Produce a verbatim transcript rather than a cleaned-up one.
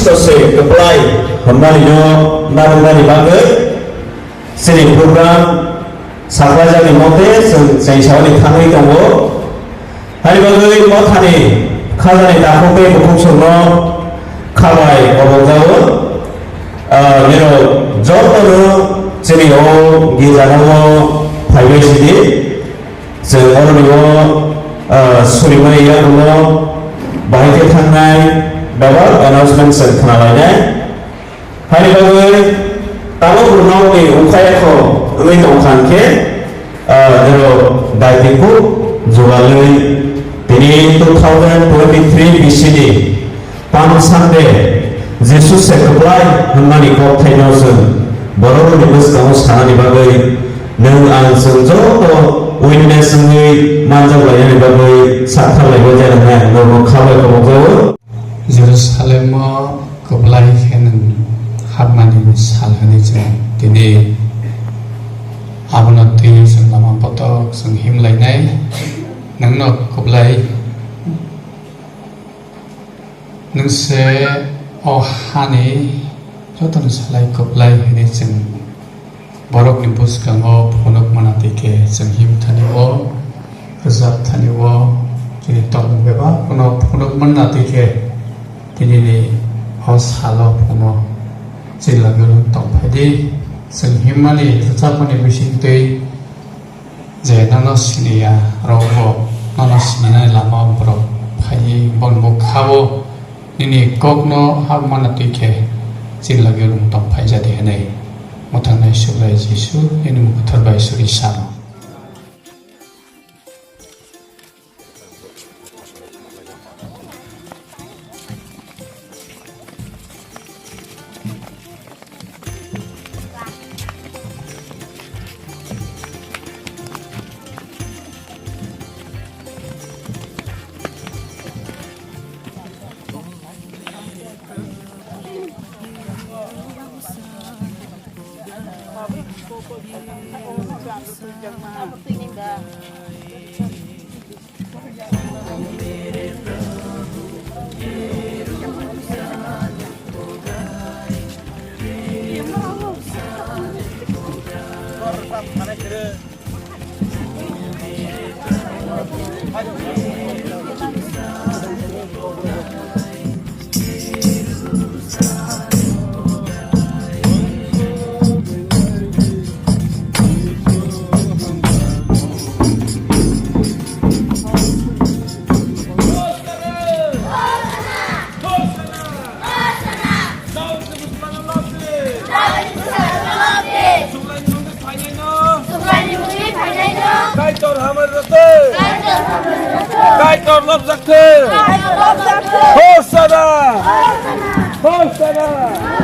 Joseph Kwplai hwnmani no narwknani bagwi chini program saklaijak ni mote chwng chengsaoni thangwi tongo. Hani bagwi mothani khajani takhuk tei bukhuk songno khabai kobokjago. Ah, nirok jotono chini o girjano phaibai sidi. Chwng oroni o, ah, surimani yagulo bahai khe thangnai bebak announcement chwng khna lainai. Haini bagwi tabuk rwnokni wngkha yakho wngwi tongkha hwnkhe, ah, nirok daitwi kuk jugalwi tini two thousand twenty-three B C ni Palm Sunday, Jisu se kwplai hwnmani kokthaino chwng bororokni bwskango sanani bagwi nwng ang chwng joto witness wngwi manjak lainani bagwi saktharlaibo janani ang norok khabai kobokjago. Jerusalemo kwplai khe nwng habmani sal hwnwi chwng tini abono twiwi chwng lama botok chwng himlainai. Nwngno kwplai. Nwng se o hani jotono salai kwplai hwnwi chwng borokni bwskango phunuk mana twi khe chwng him thani o, rwchap thani o, chini tongmung bebak phano phunuk mana twi khe tinini o salo phano chini logio nwng tong phai di. Chwng himmani rwchapmani bising twi je nono siniya rokbo nono sininani lama borok phaiwi boni bwkhao nini kokno habmana twi khe chini logio nwng tong phai jadi hwnwi mwthangnai Subrai Jisu nini mung kwthar bai suri sano. Kaitor hamari rwtwi. Kaitor lobjaktwi. Hosanna. Hosanna.